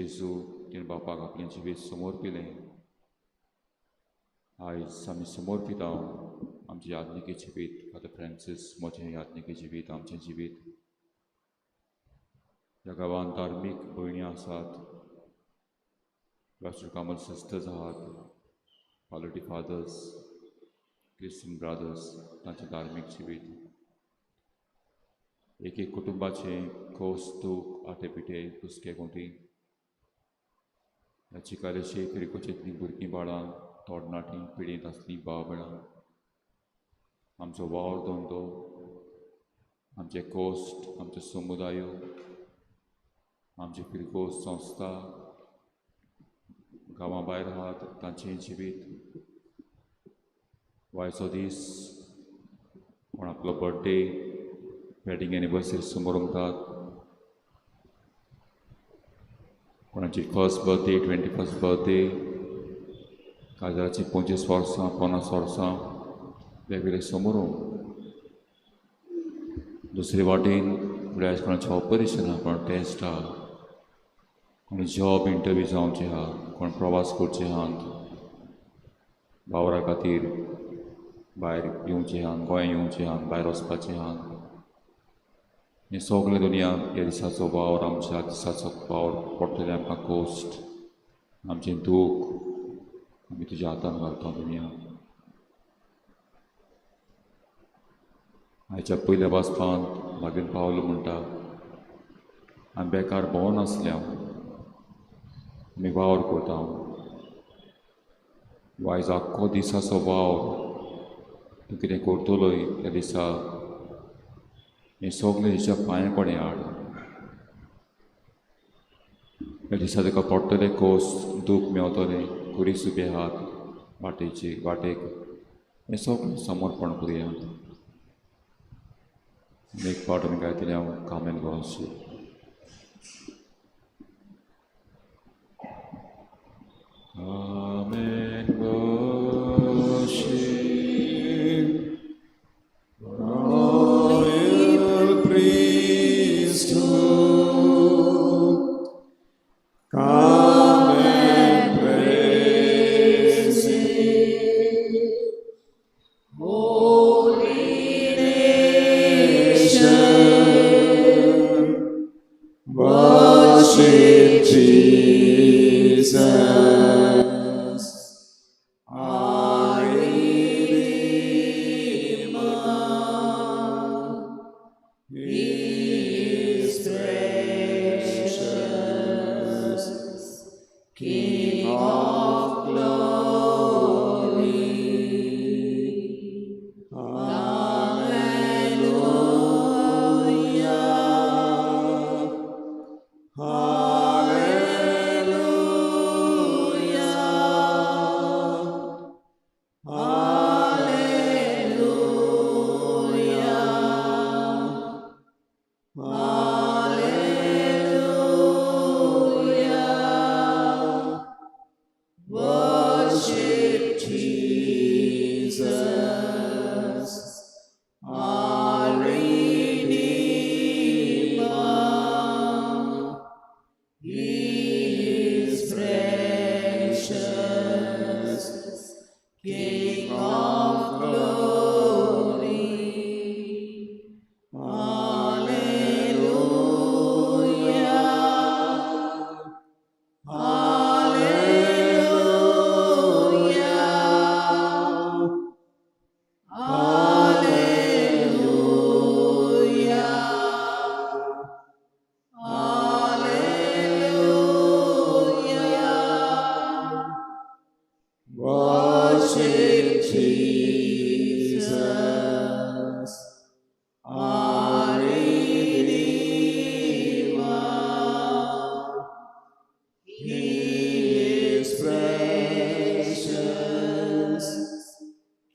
जेजू तिणें बापाक आपलें जिवीत समर्पिलें. आयज आमी समर्पिता आमचे याज्ञिकी जिवीत, फादर फ्रांसीस म्हजें याज्ञिकी जिवीत, आमचें जिवीत. ह्या गांवांत धार्मीक भयणी आसात, राष्ट्र कामल सिस्टर्स आहात, पालोटी फादर्स, क्रिस्टियन ब्रादर्स, तांचें धार्मीक जिवीत, एक एक कुटुंबाचें खोस दूख आटे पिठे कुसके कोटी, ह्या चिकालेशी फिरकोचेंतलीं भुरगीं बाळां, तरणाटीं पिडेंत आसलीं भाव भयणां, आमचो वावर धंदो, आमचे कोस्ट, आमचो समुदाय, आमची फिरकोस संस्था, गांवां भायर आहात तांचें जिवीत. वायचो दीस, कोण आपलो बर्थडे, वेडिंग एनिवर्सरी समोर म्हणटात, कोणाची फर्स्ट बर्थडे, 21st birthday, काजाराची 25 वर्सां, 50 वर्सां, वेगवेगळे समारोह. दुसरे वाटेन म्हळ्यार आयज कोणाचें ऑपरेशन आहा, कोण टेस्ट आहा, कोण जॉब इंटरव्यू जावचे आहा, कोण प्रवास करचे आहात, वावरा खातीर भायर येवचें आहा, गोंय येवचें आहा, भायर वचपाचें आहा. हें सगळें दुनिया ह्या दिसाचो वावर, आमच्या दिसाचो वावर पडटलें आमकां कोस्ट, आमचें दूख आमी तुज्या हातान घालता दुनिया. आयच्या पयल्या वाचपांत मागीर पावलो म्हणटा, आमी बेकार भोंवनासले, आमी वावर करता. वायज आख्खो दिसाचो वावर तूं कितें करतलोय त्या दिसा, हें सगळें हेच्या पांया कडेन हाड. ह्या दिसा तुका पडटलें खोस, दूख मेवतलें, कुरीस उबे हात वाटेची वाटेक, हें सगळें समर्पण करुया. एक पावट आमी गायतले हांव कामेन गोवाची. Come and worship, Royal priesthood, come and praise Him. Holy nation, worship Jesus, our Redeemer. He is precious, King of glory. Hallelujah. Hallelujah. Hallelujah. Hallelujah. Worship Jesus, our Redeemer. He is precious, King of glory. Hallelujah. Hallelujah. Hallelujah. Hallelujah. Worship Jesus, our Redeemer. He is precious,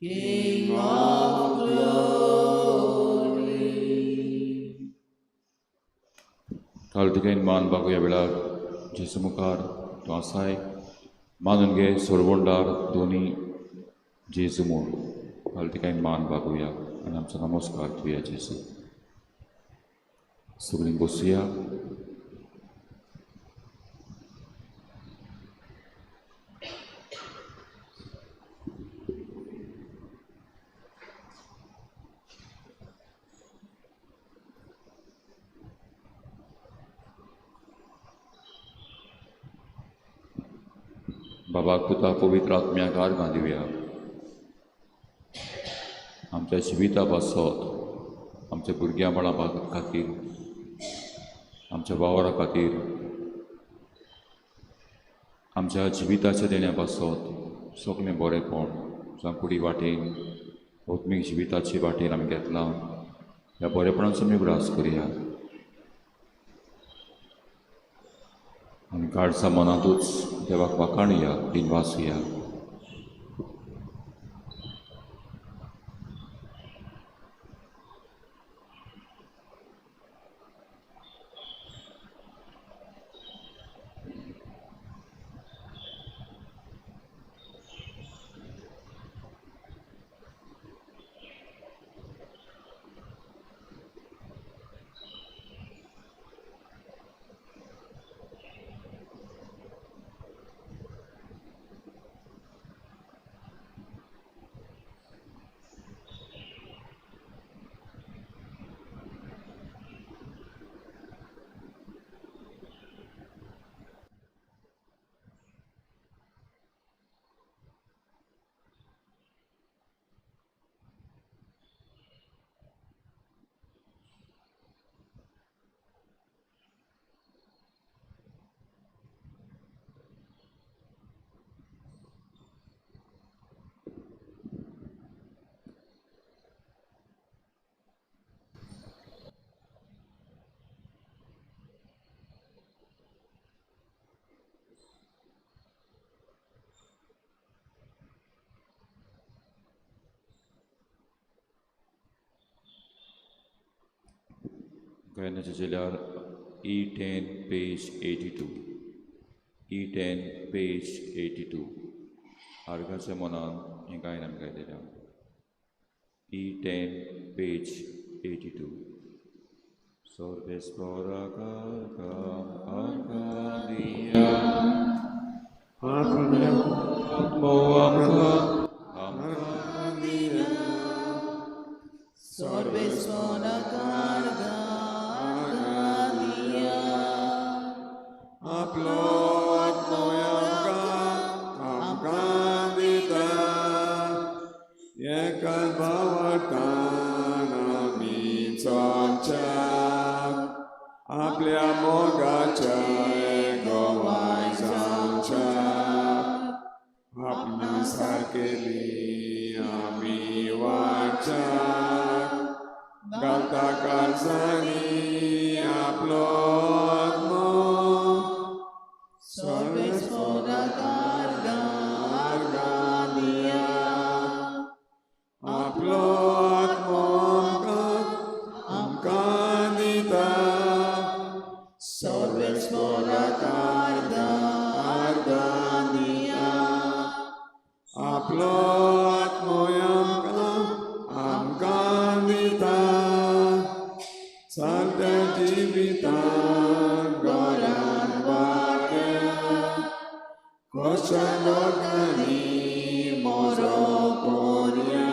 King of glory. काल मान बागुया वेळार जेजू मुखार तूं आसाय, मानून घे सोडवणदार दोनी जेजू म्हूण. काल तिका मान बागुया आनी आमचो नमस्कार दिवया जेजू. सगळीं बसुया. बाबाक पुता पवित्र आत्म्याक आर्गां दिवया। आमच्या जिविता पासत, आमच्या भुरग्यां बाळां खातीर, आमच्या वावरा खातीर, आमच्या जिविताच्या देण्या पासत सगळें बरेंपण जावं कुडी वाटेन आत्मीक जिविताची वाटेन आमी घेतलां ह्या बरेपणाचो आमी उगडास करुया आनी काळजा मनांतूच देवाक वाखाणुया, दिनवासुया। गायनाच्या झेल्यार E10 page 82, E10 page 82 आर्गाच्या मनान हें गायन आमी गायलेलें। E10 page 82। सर्वेस्पराक आर्गां दिया, आत्मो आमकां आमकां दिया, सर्वेस्पराक आर्गां दिया, आपलो आत्मो आमकां आमकां दिता, एकाच भावार्थान आमी चलच्याक, आपल्या मोगाच्या गवाय जावच्याक, आपणा सारकेली आमी वागच्याक, घालता काळजांनी आपलो आत्मो, सर्वेस्पराक आर्गां दिया, आपलो आत्मो आमकां आमकां दिता, सर्वेस्पराक आर्गां दिया, आपलो आत्मो आमकां आमकां दिता, सारत्या जिवितान गोरान वाग्या, खोश्या लोकांनी मोरो कोरया,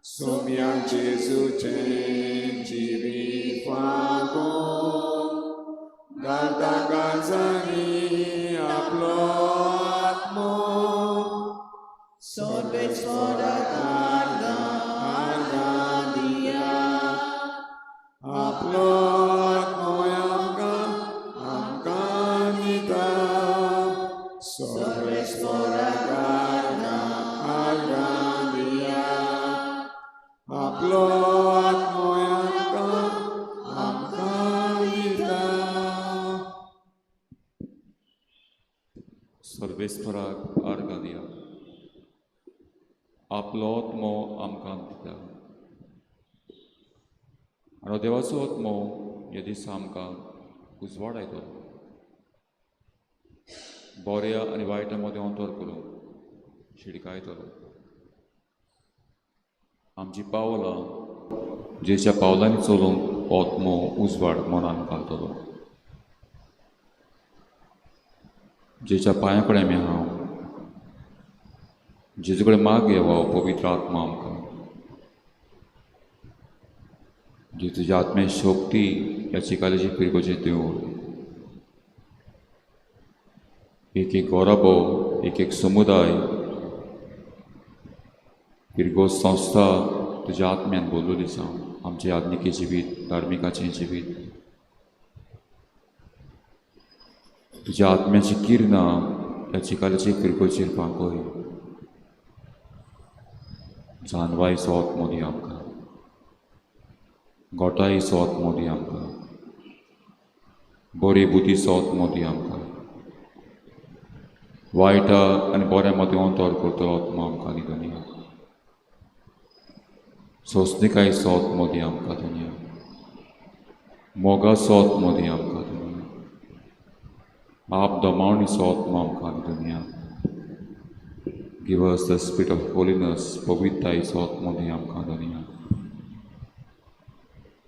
सोम्या जेजूचें जिवीत फागून, घालता काळजांनी आपलो आत्मो, सर्वेस्पराक आर्गां दिया, आपलो आत्मो आमकां आमकां दिता, सर्वेस्पराक आर्गां दिया, आपलो आत्मो आमकां आमकां दिता। सर्वेस्पराक आर्गां दिया, आपलो आत्मो आमकां दिता। आनी देवाचो आत्मो ह्या दिसा आमकां उजवाडायतलो, बऱ्या आनी वायटा मदें अंतर करूंक शिडकायतलो। आमची पावलां जेच्या पावलांनी चलूंक आत्मो उजवाड मनान घालतलो, जेच्या पांया कडेन आमी आहा, जेजू कडेन मागया हो पवित्र आत्मा आमकां, जी तुज्या आत्म्या शक्ती ह्या चिकालेची फिरगोचें देवूळ। एक एक गोराबो, एक एक समुदाय, फिरगोज संस्था तुज्या आत्म्यान बोललेली जावं. आमचें आत्मिकी जिवीत, धार्मिकाचें जिवीत तुज्या आत्म्याची किरणां ह्या चिकालाचे फिरगोचेर पांकोय. जानवायचो आत्मो दी आमकां, गोटायचो आत्मो दी आमकां, बरी बुद्धीचो आत्मो दी आमकां, वायटा आनी बऱ्या मदीं अंतर करतलो आत्मो आमकां दी दुनिया, सोंसणिकायेचो आत्मो दी आमकां दुनिया, मोगाचो आत्मो दी आमकां दुनिया, आप दमावणीचो आत्मो आमकां दी दुनिया. Give us the spirit of holiness, पवित्रतायेचो आत्मो दी आमकां दुनिया.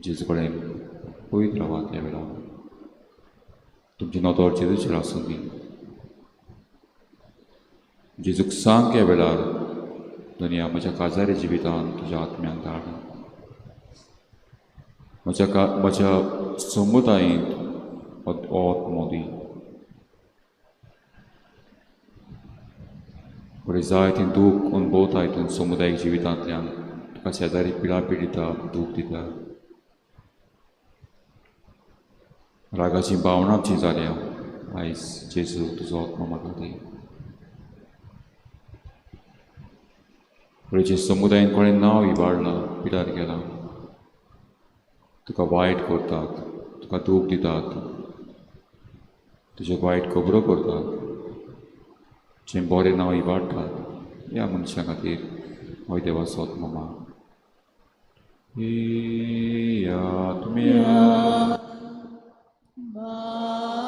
जेजू कडेन पवित्र रावात ह्या वेळार. तुमची नदर जेजूचेर आसूं दी. जेजूक सांग ह्या वेळार, दुनिया म्हज्या काजारी जिवितान तुज्या आत्म्यान धाड, म्हज्या समुदायेंत हो आत्मो दी. बरें जाय ती दूख अनुभवताय तूं समुदायीक जिवितांतल्यान, तुका शेजारी पिडा पिडिता, दूख दिता, रागाची भावना जी जाल्या, आयज जेजू तुजो आत्मो म्हाका दी. जे समुदायेन कोणें नांव इबाडलां, पिडार गेलां, तुका वायट करतात, तुका दूख दितात, तुज्यो वायट खबरो करतात, जें बरें नांव इबाडटात, ह्या मनशां खातीर हो देवाचो आत्मो माग. आत्म्या बाबाच्या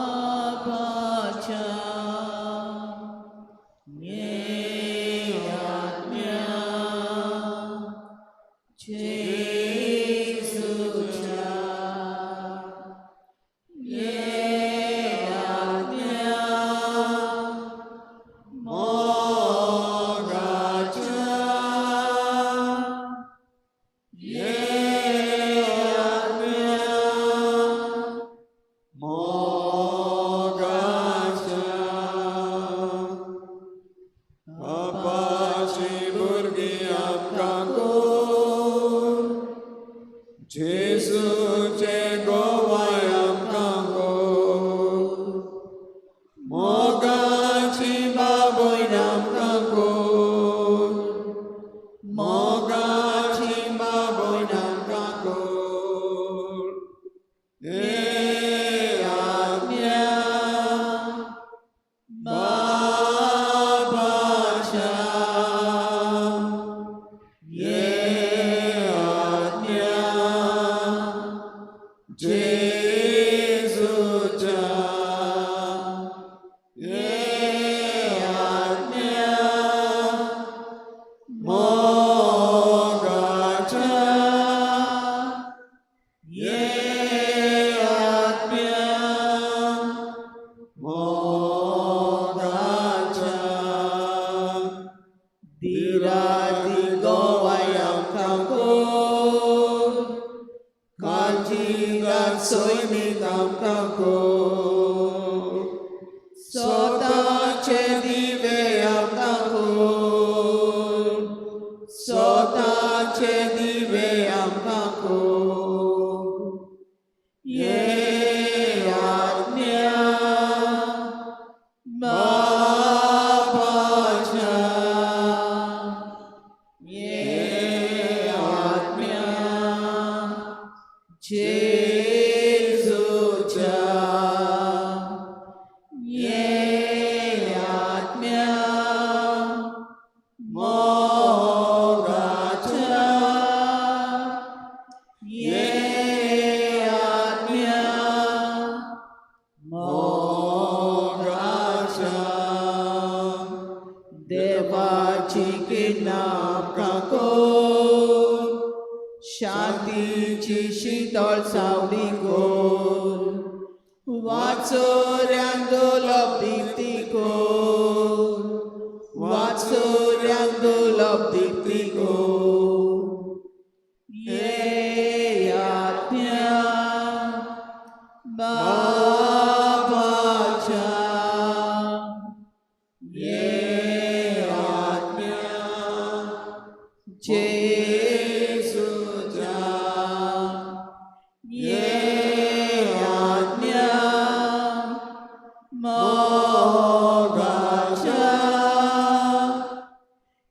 मोगाच्या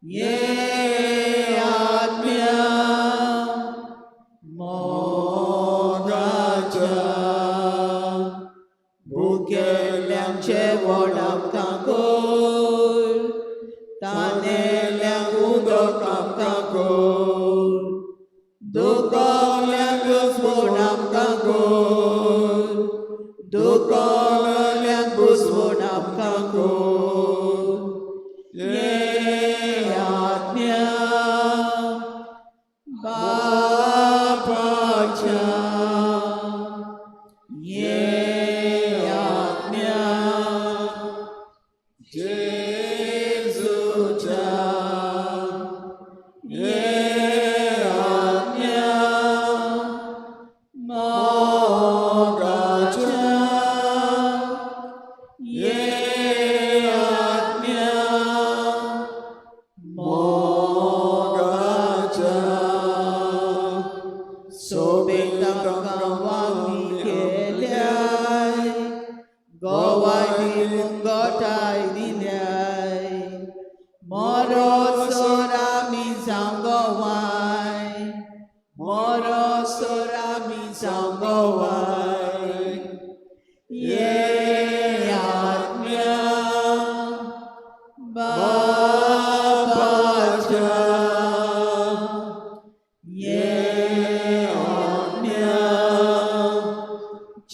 ये आत्म्या मोगाच्या भुकेल्ल्यांक जेवण आमकां कर तानेल्यांक उदक आमकां कर दुखोल्ल्यांक बुजवण आमकां कर दुखोल्ल्यांक बुजवण आमकां कर ये आत्म्या बापाच्या ये आत्म्या जेजूच्या ये आत्म्या मोगाच्या ये आत्म्या मोगाच्या सोबीत आमकां वांगडी केल्याय गोवाय मुंगोटाय दिल्याय मोरोसोर आमी जावं गोवाय मोरोसोर आमी जावं गोवाय ये आत्म्या बापाच्या ये आत्म्या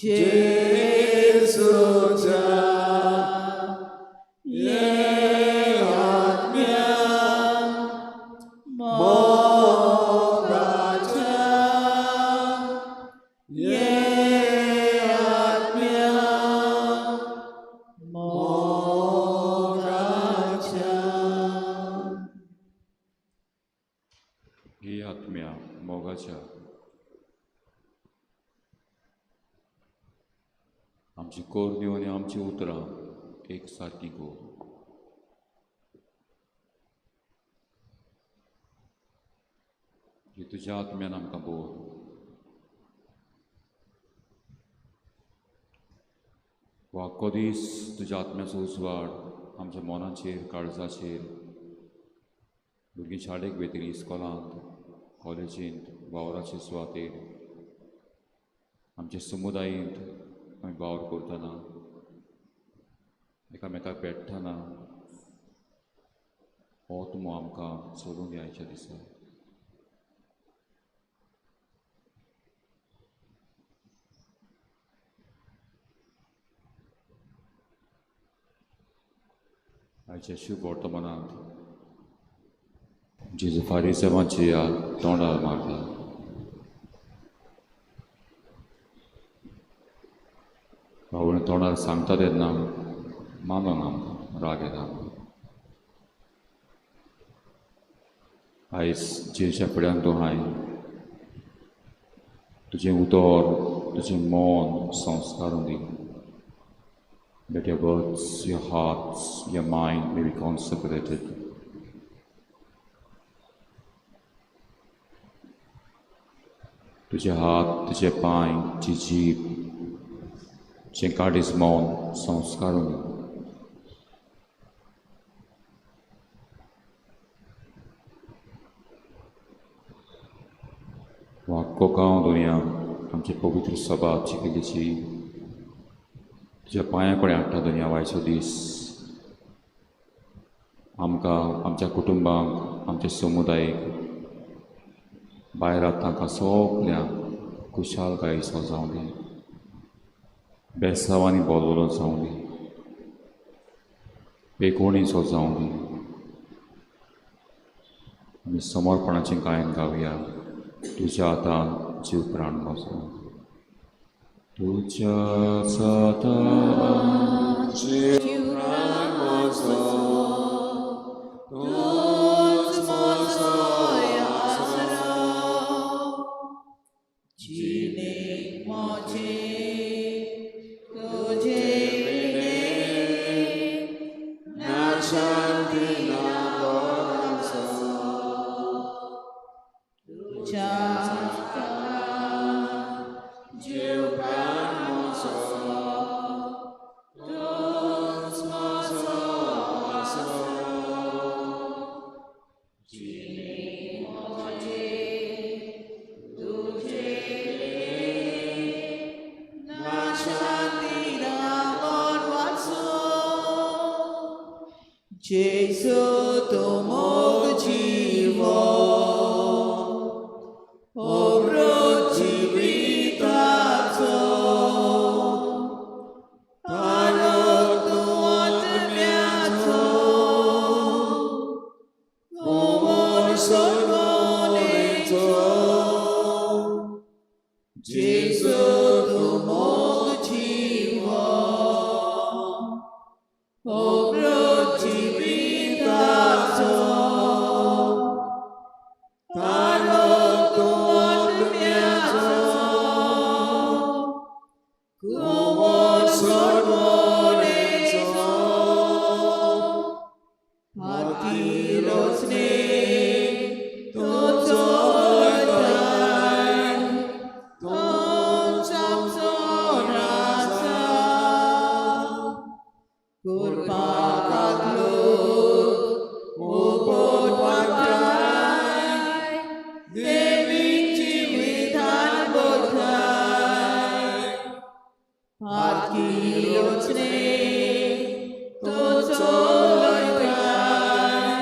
जेजूच्या ये आत्म्या मोगाच्या ये आत्म्या मोगाच्या. ही आत्म्या मोगाच्या आमची कोरण्यो आनी आमची उतरां एक सारकी कर. ही तुज्या आत्म्यान आमकां बोर वा आख्खो दीस तुज्या आत्म्याचो उजवाड आमच्या मनाचेर काळजाचेर भुरगीं शाळेक वयतलीं इस्कॉलांत कॉलेजींत वावराचे सुवातेर आमच्या समुदायेंत आमी वावर करतना एकामेकाक भेटतना हो तुमो आमकां चलूंक आयच्या दिसा. आयच्या शुभ वर्तमानांत जेजू फारीसेवांची तोंडार मारता. बावळून तोंडार सांगता तेन्ना मानून आमकां राग येता आमकां. आयज जेजूच्या फुड्यान तूं हाय तुजें उतर तुजें मन संस्कारून दी. Let your words, your hearts, your mind may be consecrated. तुझे हात तुझे पांय तुजी जीब तुजें काडीज मन संस्कारून दी. आख्खो गांव दुनिया आमची पवित्र सभा चिखलीची तुज्या पांया कडेन हाडटा दुनिया वायचो दीस आमकां आमच्या कुटुंबांक आमच्या समुदायेक भायर तांकां सगल्यांक खुशालकायेचो जावं दी बेसांव आनी बोलबोलो जावं दी बेगोणीचो जावं दी. आमी समर्पणाचें गायन गावया. तुज्या हातान जीव प्राण म्हजो तुज्या हातान जीव प्राण म्हजो तूंच म्हजो आसरो जिणेक म्हजे तुजे विणें ना शांती ना भरसो तुज्या हातान जीव प्राण म्हजो तूंच जेजू तूं मोग जिवो अमृत जिविताचो तारो तूं आत्म्याचो कुंवर सोडवणेचो जेजू तूं मोग जिवो अमृत जिविताचो तारो तूं आत्म्याचो कुंवर सोडवणेचो हातीरोचने तूं चलताय तूंच आमचो राजा करपाक उपोट वाटाय देवी जिवितान बोधाय हातीरोचने तूं चलताय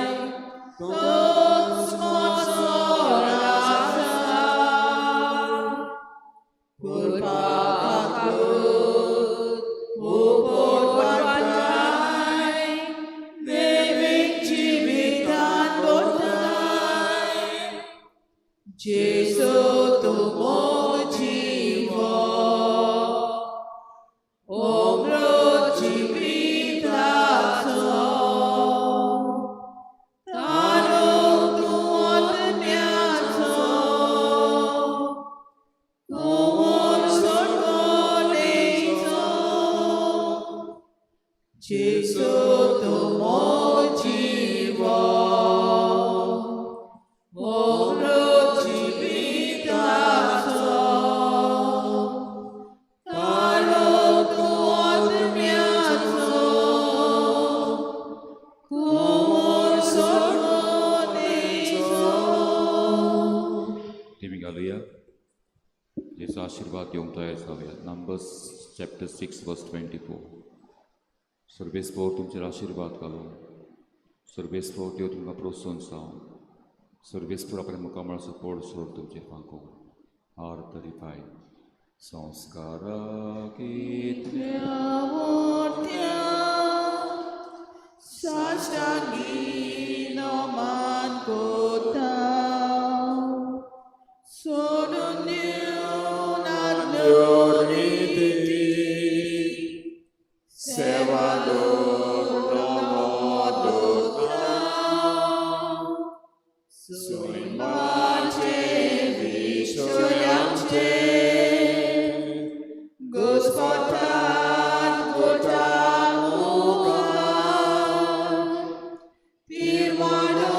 तूंच म्हजो राजा करपाक उपोट वाटाय देवी जिवितान बोधाय जेजू तूं मोग जिवो अमृत जिविताचो तारो तूं आत्म्याचो कुंवर सोडवणेचो जेजू तूं मोग जिवो अमृत जिविताचो तारो तूं आत्म्याचो कुंवर सोडवणेचो. तुमी घालुया जेजू आशिर्वाद दिवंक तयार जावया. Numbers chapter 6 verse 24. सर्वेस्पोर तुमचेर आशिर्वाद घालूं. सर्वेस्पोर देव तुमकां प्रोत्साहन जावं. सर्वेस्पोर आपल्या मुखामळाचो पडसोड तुमचेर फांकूं. आर 35. संस्कारा कितल्या साष्टांगी नमन करता सोडून दिवन आदल्यो रिती सेवा नमो दोता सैमाचे विशयांचे घुस्पटात गोटा मुखार तिरवाडो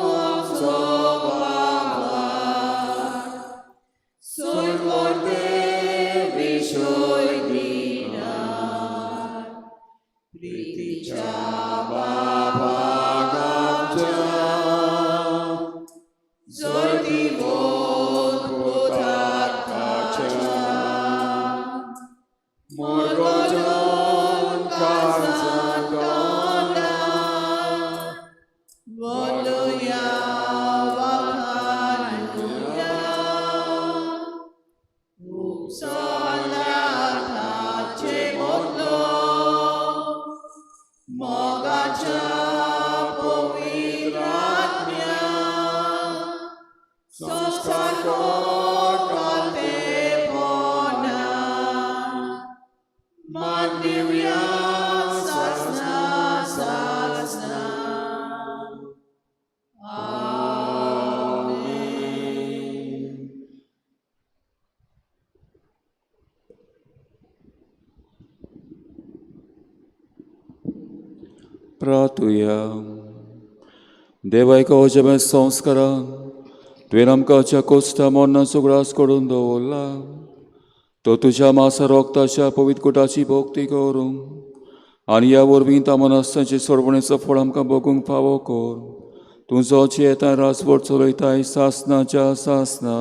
आमचो बाबार सोयमोर्ते विशय दिनार प्रितीच्या बाबागांच्या जैतिवंत पुताकाच्या मोरगोजन कासांतोंडा वलया वाखानुया उपसला ताचे मोदलो मोगाच्या पवित्र आत्म्या संस्कार कोतेपणा मानदिवया सासना सासना. आमेन. प्रार्थुया. देवा एका अजब संस्कारान तुवें आमकां कोश्टा मरणाचो उगडास करून दवरला. तो तुज्या मासा रोगताच्या पवित्र कुटाची भक्ती करूंक आनी ह्या वरवीं त्या मनस्तांचे सोडवणेचो फळ आमकां भोगूंक फावो कर. तूं जो येता राजवट चलयताय सासनाच्या सासना.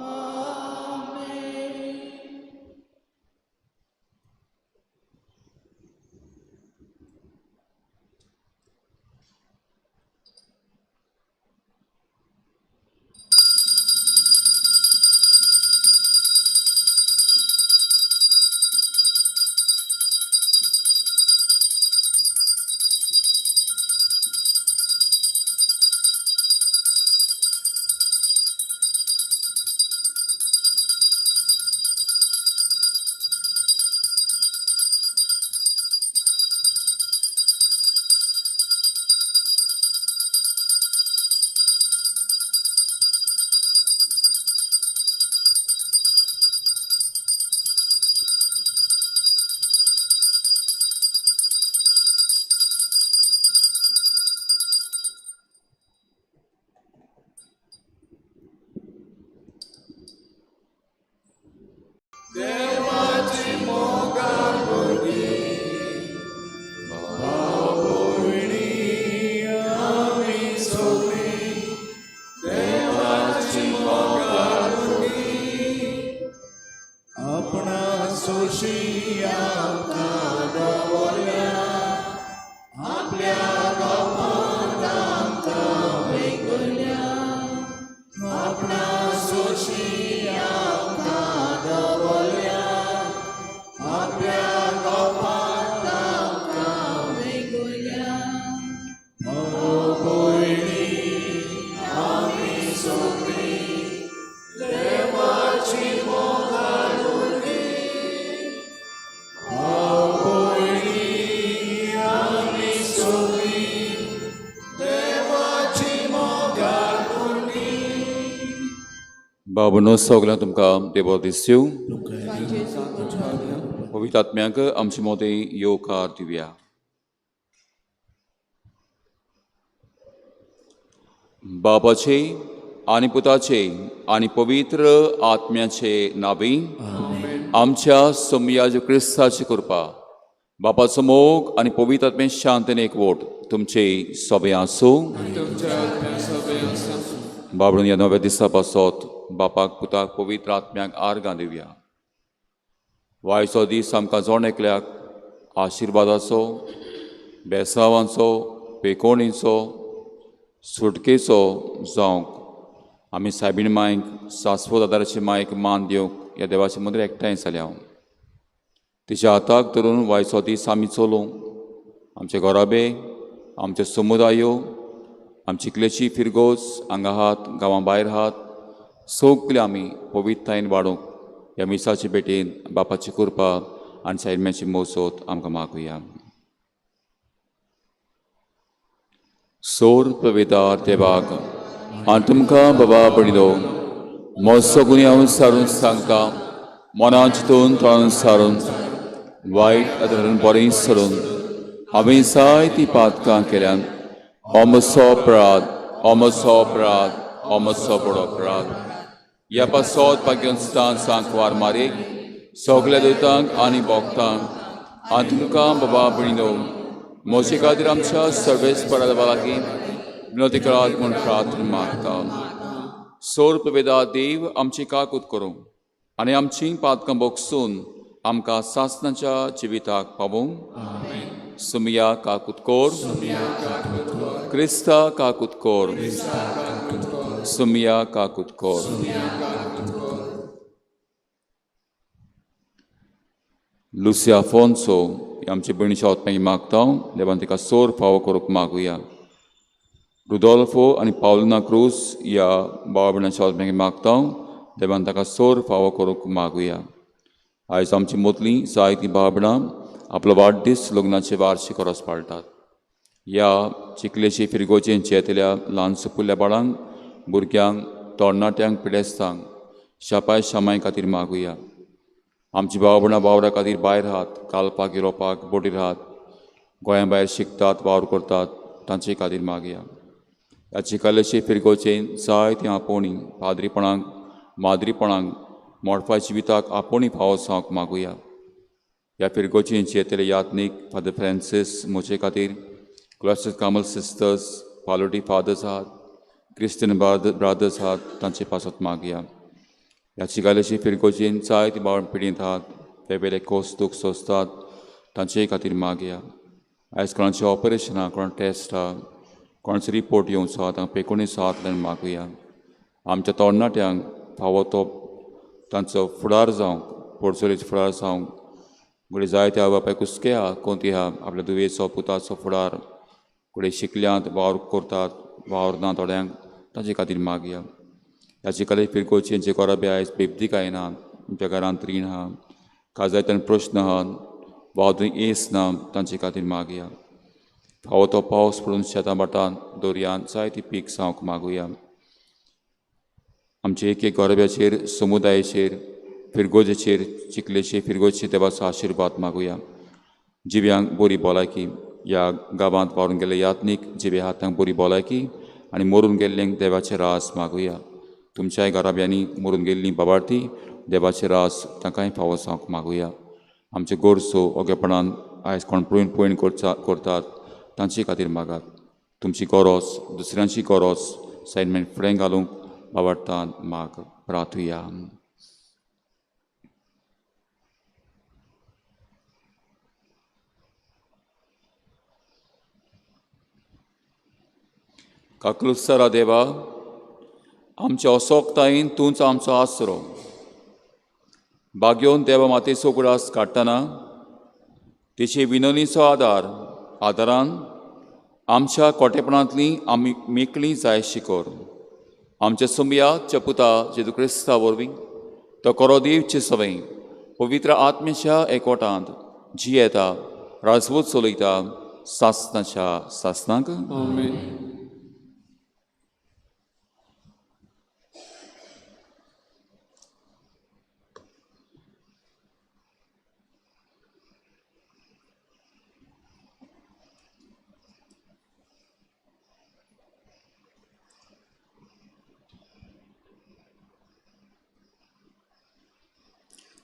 आमेन. बाबनो सगळ्यांक तुमकां देव दिस्यू. पवित्र आत्म्यांक आमचे मोदें येवकार दिवया. बापाचे आनी पुताचे आनी पवित्र आत्म्याचे नावी आमच्या सोमयाज क्रिस्ताची कृपा, बापाचो मोग आनी पवित्र आत्मे शांतीन एकवट तुमचे सोबे आसूं. बाबडून ह्या नव्या दिसा पासत बापाक पुताक पवित्र आत्म्याक आर्गां दिवया. वायचो दीस आमकां जण एकल्याक आशिर्वादाचो, बेसावांचो, पेकोणीचो, सुटकेचो जावंक आमी सायबीण मायक सासवत आदाराची मायक मान दिवंक ह्या देवाचे मुद्रे एकठांय जाल्या. तिच्या हाताक धरून वायचो दीस आमी चलोवंक आमचे घराबे, आमचे समुदायो, आमची क्लेची फिरगोज हांगा आहात, गांवां भायर आहात, सगळे आमी पवित्रतायेन वाडोवंक ह्या मिसाचे भेटेन बापाची कृपा आनी सायम्याची मोसोत आमकां मागुया. सोर पवित्र देवाक आनी तुमकां बाबा पडिलो मोसो गुन्यांव सारून सांगता, मनान चिंतून तोंडान सारून वायट आदारान बरें सरून हांवें जायतीं पातकां केल्यान. अमसो अपराध, अमसो अपराध, अमसो बडो अपराध. ह्या पासत भाग्यस्तान सांकवार मारीक सगल्या दुतांक आनी भोक्तांक आनी तुमकां बाबा भयणीनो म्हजे खातीर आमच्या सर्वेस्परा देवा लागीं विनवती करात म्हूण प्रार्थना मागता. सोर्प वेदा देव आमची काकूत करूं आनी आमची पातकां बोगसून आमकां सासनाच्या जिविताक पावूं. सुमिया काकूत कोर, क्रिस्ता काकूत कोर, सुमिया काकूत कोर. लुसिया अफोन्सो आमचे भयणीच्या आत्म्याक मागता, देवान तिका सोर फावो करूंक मागुया. रुदोल्फो आनी पावलिना क्रूज ह्या भावा भयणाच्या आत्म्याक मागता, देवान ताका सोर फावो करूंक मागुया. आयज आमची मोतली जायतीं भाव भयणां आपलो वाडदीस लग्नाचे वार्षिक रोस पाळटात. ह्या चिखलेचे फिरगोचे येतल्या ल्हान सुपुल्ल्या बाळांक, भुरग्यांक, तरणाट्यांक, पिडेस्तांक शापाय शामाय खातीर मागुया. आमची भाव भयणां वावरा खातीर भायर आहात, कालपाक, युरोपाक, बोटीर आहात, गोंया भायर शिकतात, वावर करतात, तांचे खातीर मागया. ह्या चिकालेचे फिरगोचे जायतीं आपोवणी पाद्रीपणाक, माद्रीपणाक, मोडफाय जिविताक आपोवणी फावो जावंक मागुया. ह्या फिरगोचे येतले यात्नीक फादर फ्रांसीस मोचे खातीर, क्लॉस्टर कामल सिस्टर्स, पालोटी फादर्स आहात, क्रिस्टियन ब्रादर्स आहात, तांचे पासत मागया. ह्या चिकालेचे फिरगोजेन जायती बावळ पिडींत आहात, वेगवेगळे खोस दूख सोंसतात, तांचे खातीर मागया. आयज कोणाचें ऑपरेशन आहा, कोण टेस्ट आहा, कोणाचो रिपोर्ट येवचो आहा, तांकां पेकोणीचो हातल्यान मागुया. आमच्या तरणाट्यांक फावो तो तांचो फुडार जावंक, पोडसोलेचो फुडार जावंक, घडये जायते आवय बापाय कुसके आहा, कोणती आहा आपल्या धुवेचो पुताचो फुडार, घडये शिकल्यांत, वावर करतात, वावर ना थोड्यांक, तांचे खातीर मागया. ह्या चिकाले फिरगोचे जे कोराबे आयज बेबदीक आयना, आमच्या घरांत रीण आहा, काजायत्यान प्रश्न आहा, वावदूय येस ना, तांचे खातीर मागया. फावो तो पावस पडून शेतां भाटां दर्यांत जायती पीक जावंक मागुया. आमचे एक एक गोरब्याचेर, समुदायाचेर, फिरगोजेचेर, चिखलेचेर, फिरगोजेचेर देवाचो आशिर्वाद मागुया. जिव्यांक बरी भलायकी, ह्या गांवांत वावरून गेल्ले यात्नीक जिवे हातांक बरी भलायकी आनी मरून गेल्ल्यांक देवाचे रास मागुया. तुमच्याय घराब्यांनी मरून गेल्लीं बाबार्थी देवाचे रास तांकांय फावो जावंक मागुया. आमचे गोरसो ओगेपणान आयज कोण पळोवन पळोवन करतात तांचे खातीर मागात. तुमची गरज, दुसऱ्यांची गरज सायडमेन फुडें घालूंक बाबार्थान माग प्रार्थुया. काकलुत्सरा देवा, आमच्या असोकतायेन तूंच आमचो आसरो. बागेवन देवा मातेचो उगडास काडटना तिचे विनोदीचो आदार आदारान आमच्या कोटेपणांतली आमी मेकळी जाय शिकोर. आमच्या सुमया चपुता जेजू क्रिस्ता वरवीं तो करो देवचे सवय पवित्र आत्म्याच्या एकवटांत जियेता, राजवत चलयता सासनाच्या सासनाक. आमेन.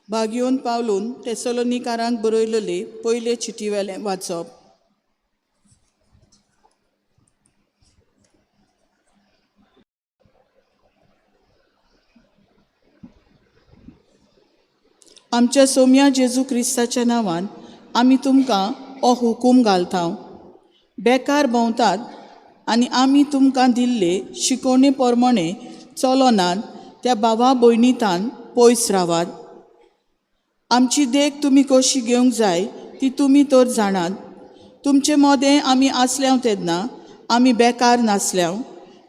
भागयोन पावलून तेसलोनिकारांक बरयलेले पयले चिटीवेलें वाचप. आमच्या सोम्या जेजू क्रिस्ताच्या नांवान आमी तुमकां हो हुकूम घालता. बेकार भोंवतात आनी आमी तुमकां दिल्ले शिकोवणे प्रमाणे चलनात त्या भावा भयणीतान पयस रावात. आमची देख तुमी कशी घेवंक जाय ती तुमी तर जाणात. तुमचे मदें आमी आसल्याव तेन्ना आमी बेकार नासल्याव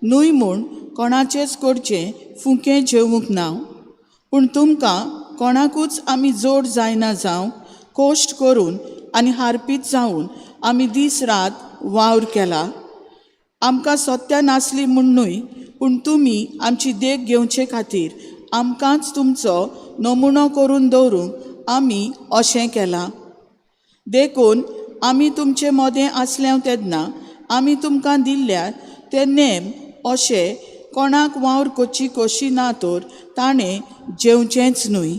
न्हय म्हूण कोणाचेच कडचें फुंकें जेवूंक ना. पूण तुमकां कोणाकूच आमी जोड जायना जावं कश्ट करून आनी हारपीत जावन आमी दीस रात वावर केला. आमकां सत्या नासली म्हूण न्हय, पूण तुमी आमची देख घेवचे खातीर आमकांच तुमचो नमुनो करून दवरूंक आमी अशें केलां. देखून आमी तुमचे मदें आसल्याव तेन्ना आमी तुमकां दिल्ल्या ते नेम अशे कोणाक वावर करची कशी ना तर ताणें जेवचेंच न्हय.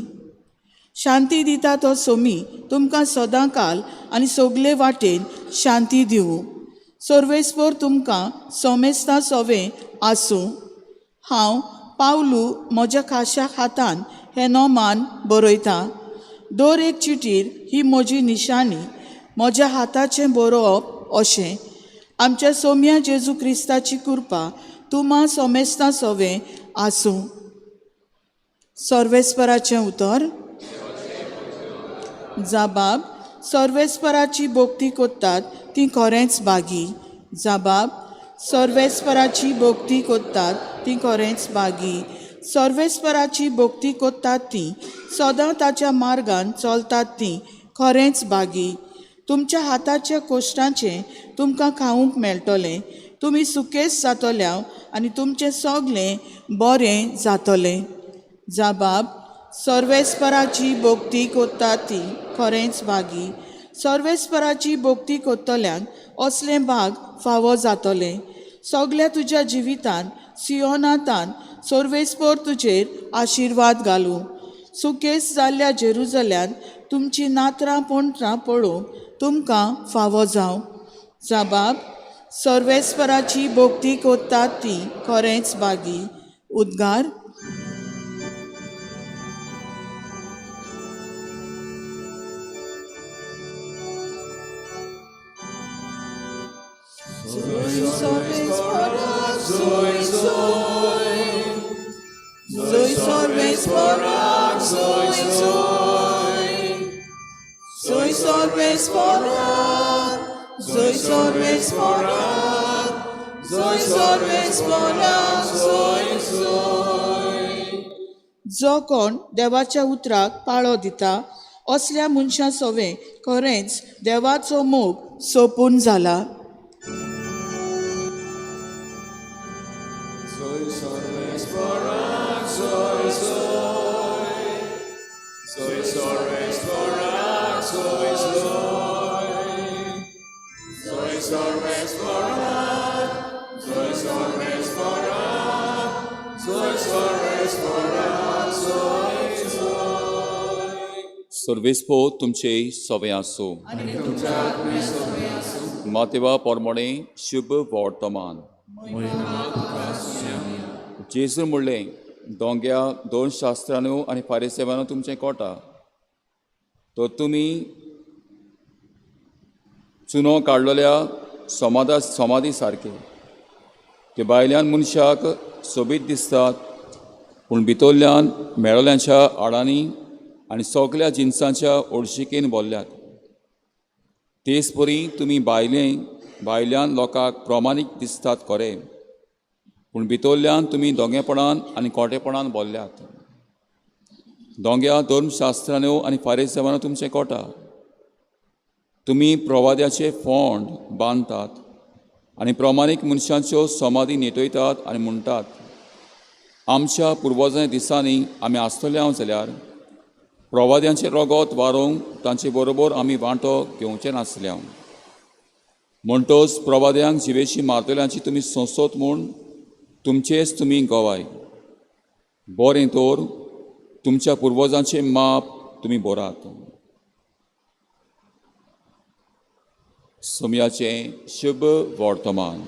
शांती दिता तो सोमी तुमकां सदां काल आनी सगले वाटेन शांती दिवूं. सर्वेस्पर तुमकां सोमेस्ता सोवें आसूं. हांव पावलू म्हज्या खाशा हातान हें नोमान बरयता. दर एक चिटीर ही म्हजी निशाणी म्हज्या हाताचें बरोवप अशें. आमच्या सोम्या जेजू क्रिस्ताची कृपा तुमा सोमेस्ता सोवें आसूं. सर्वेस्पराचें उतर. जाबाब सर्वेस्पराची भक्ती करतात ती खरेंच बागी. जाबाब सर्वेस्पराची भक्ती करतात ती खरेंच बागी. सर्वेस्पराची भक्ती करतात ती सदां ताच्या मार्गान चलतात ती खरेंच बागी. तुमच्या हाताच्या कोश्टाचें तुमकां खावंक मेळटलें. तुमी सुकेस जातल्या आनी तुमचें सगलें बरें जातलें. जाबाब सर्वेस्पराची भक्ती करतात ती खरेंच बागी. सर्वेस्पराची भक्ती करतल्यांक असलें भाग फावो जातलें. सगल्या तुज्या जिवितांत सियोनातान सर्वेस्पर तुजेर आशिर्वाद घालूं. सुकेस जाल्ल्या जेरुजल्यांत तुमची नात्रां पोंत्रां पळोवंक तुमकां फावो जावं. जाबाब सर्वेस्पराची भक्ती करतात ती खरेंच बागी. उद्गार. Zoy sorvespora, zoy zoy. Zoy sorvespora, zoy sorvespora, zoy sorvespora, zoy zoy. जो कोण देवाच्या उतराक पाळो दिता असल्या मनशां सोवें खरेंच देवाचो मोग सोंपून जाला. सर्वेस्पो तुमचे सवे आसूं. मातेवा पोरमोणे शुभ वर्तमान. जेजू म्हणलें दोंग्या दोन शास्त्रांनो आनी फारिसेवानो तुमचें कोटा तर तुमी चुनो काडलेल्या समाधा समाधी सारके ते भायल्यान मनशाक सोबीत दिसतात पूण भितरल्यान मेळोल्यांच्या आडांनी आनी सगल्या जिनसांच्या ओडशिकेन भरल्यात. तेच परी तुमी भायल्यान लोकांक प्रमाणीक दिसतात खरें पूण भितरल्यान तुमी दोंगेपणान आनी खोटेपणान भरल्यात. दोंग्या धर्मशास्त्रांनो आनी फारिसेवानो तुमचें कोटा तुमी प्रवाद्याचे फोंड बांदतात आनी प्रमाणीक मनशांच्यो समाधी नेटयतात आनी म्हणटात आमच्या पुर्वजां दिसांनी आमी आसतले हांव जाल्यार प्रवाद्यांचें रगत वारोवंक तांचे बरोबर आमी वांटो घेवचें नासले. म्हणटच प्रवाद्यांक जिवेशी मारतल्यांची तुमी सोंसत म्हूण तुमचेच तुमी गवाय. बरें तर तुमच्या पुर्वजांचें माप तुमी बरात. सोमयाचें शुभ वर्तमान.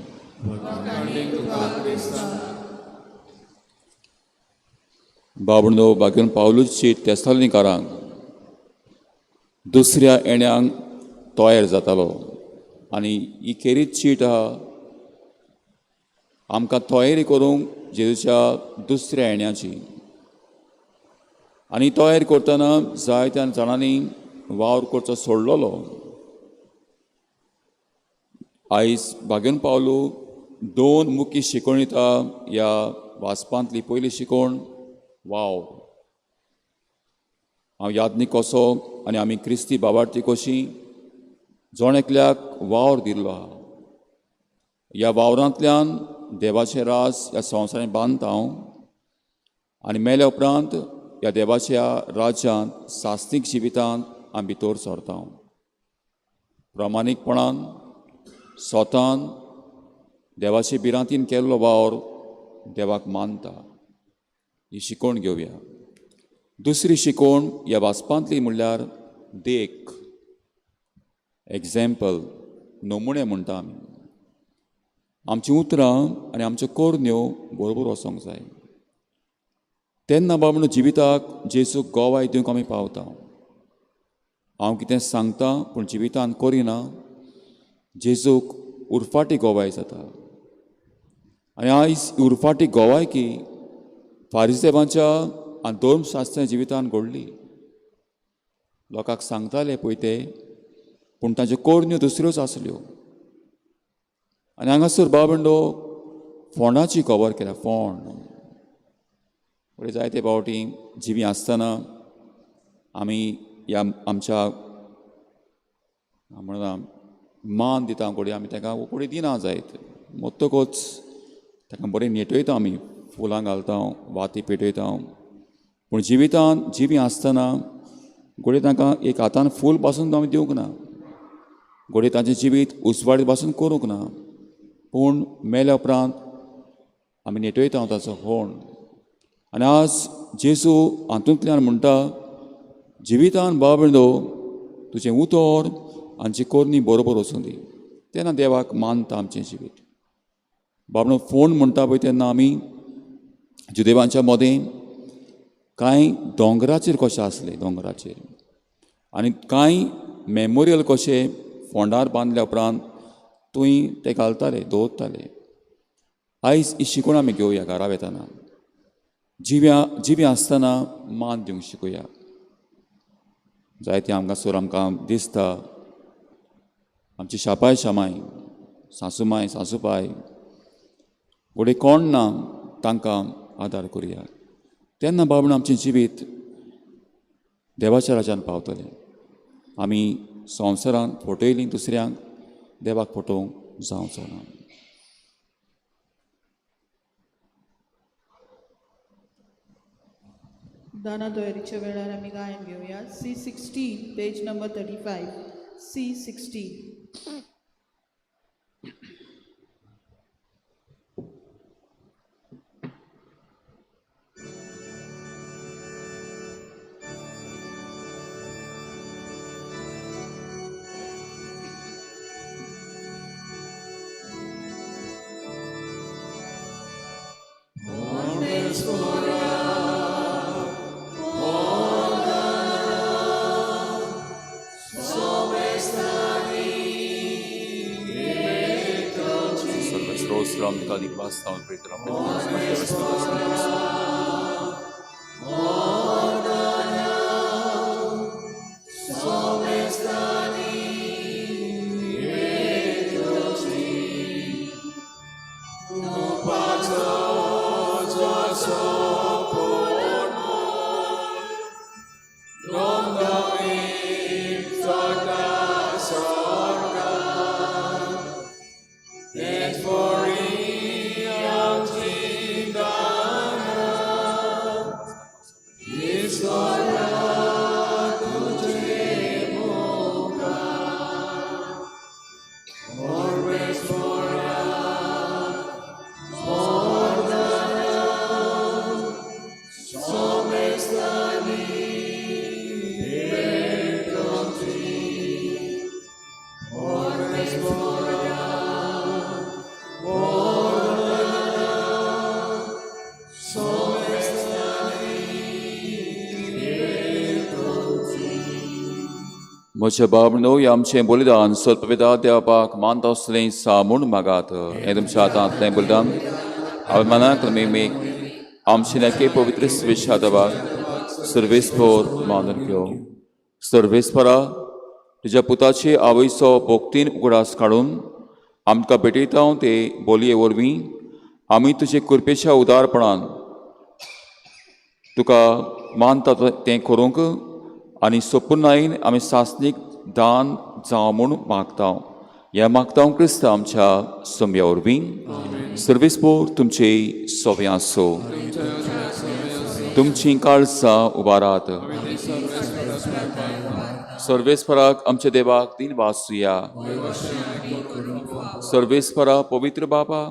बाबणो बागेवन पावलूची तेसालनिकारांक दुसऱ्या येण्यांक तयार जातालो आनी ही खेरीत चीट आहा आमकां तयारी करूंक जेजूच्या दुसऱ्या येण्याची. आनी तयारी करतना जायत्या जाणांनी वावर करचो सोडलेलो. आयज भाग्यन पावलू दोन मुख्य शिकवण दिता. ह्या वाचपांतली पयली शिकवण वावर. हांव याज्ञीक कसो आनी आमी क्रिस्ती बाबार्थी कशी जण एकल्याक वावर दिल्लो आहा. ह्या वावरांतल्यान देवाचें राज ह्या संवसारांत बांदता हांव आनी मेल्या उपरांत ह्या देवाच्या राज्यांत सास्तीक जिवितांत आमी भितर सरता. प्रामाणीकपणान स्वतान देवाचे भिरांतीन केल्लो वावर देवाक मानता. ही शिकवण घेवया. दुसरी शिकवण ह्या वाचपांतली म्हणल्यार देख, एग्जाम्पल, नमुणे म्हणटा आमी. आमचीं उतरां आनी आमच्यो करण्यो बरोबर वचोंक जाय. तेन्ना बाबा जिविताक जेजूक गवाय दिवंक आमी पावता. हांव कितें सांगता पूण जिवितान करिना, जेजूक उरफाटी गवाय जाता. आनी आयज उरफाटी गवायकी फारिजेवांच्या आनी धर्मशास्त्रा जिवितान घडली. लोकांक सांगताले पळय ते, पूण तांच्यो करण्यो दुसऱ्योच आसल्यो. आनी हांगासर बाबंडो फोंडाची खबर केल्या. फोंड फुडें जायते फावटी जिवी आसतना आमी ह्या आमच्या म्हणा मान दिता घडये आमी ताका घडये दिना जायत. मरतकच ताका बरें नेटयता आमी, फुलां घालता, वाती पेटयता. पूण जिवितान जिवी आसतना घडये तांकां एक हातान फूल पासून आमी दिवंक ना, घडये तांचें जिवीत उजवाडीत पासून करूंक ना, पूण मेल्या उपरांत आमी नेटयता ताचो होण. आनी आज जेजू हातूंतल्यान म्हणटा, जिवितान बाबडो तुजें उतर आमची करणी बरोबर वचूं दी, तेन्ना देवाक मानता आमचें जिवीत. बाबडो फोण म्हणटा पळय तेन्ना आमी जुदेवांच्या मदें कांय दोंगराचेर कशें आसले, दोंगराचेर आनी कांय मेमोरियल कशें फोंडार बांदल्या उपरांत थंय ते घालताले, दवरताले. आयज ही शिकवण आमी घेवया. घरा वेतना जिव्या आसतना मान दिवंक शिकूया. जायते आमकां सोर आमकां दिसता आमची शापाय शामाय, सासूमाय सासूपाय, घडये कोण ना तांकां आदार करुया. तेन्ना बाबण आमचें जिवीत देवाच्या राज्यान पावतलें. आमी संवसारांत फटयलीं दुसऱ्यांक, देवाक फटोवंक जावचो ना. दाना तयारीच्या वेळार आमी गायन घेवया. C16 page number 35. C16. म्हज्या बाब न्हय हें आमचें बलिदान सर्पविदा देवपाक मानता असलें सा म्हूण मागात. हें तुमच्या हातांतलें बलिदान अभिमानाक मेमेक आमचे नेके पवित्र स्वेच्छा देवाक सर्वेस्पोर मानून घेवं. सर्वेस्परा, तुज्या पुताचे आवयचो भोक्तीन उगडास काडून आमकां भेटयता ते बोलये वरवीं आमी तुजे कृपेच्या उदारपणान तुका मानता तें करूंक आनी सोपुर्णायेन आमी सासणीक दान जावं म्हूण मागता. ह्या मागता क्रिस्त आमच्या सोम्या वरवीं. सर्वेस्पोर तुमचे सोवे आसो. तुमचीं काळसां उबारात. सर्वेस्पराक आमच्या देवाक दिन वासुया. सर्वेस्परा, पवित्र बाबा,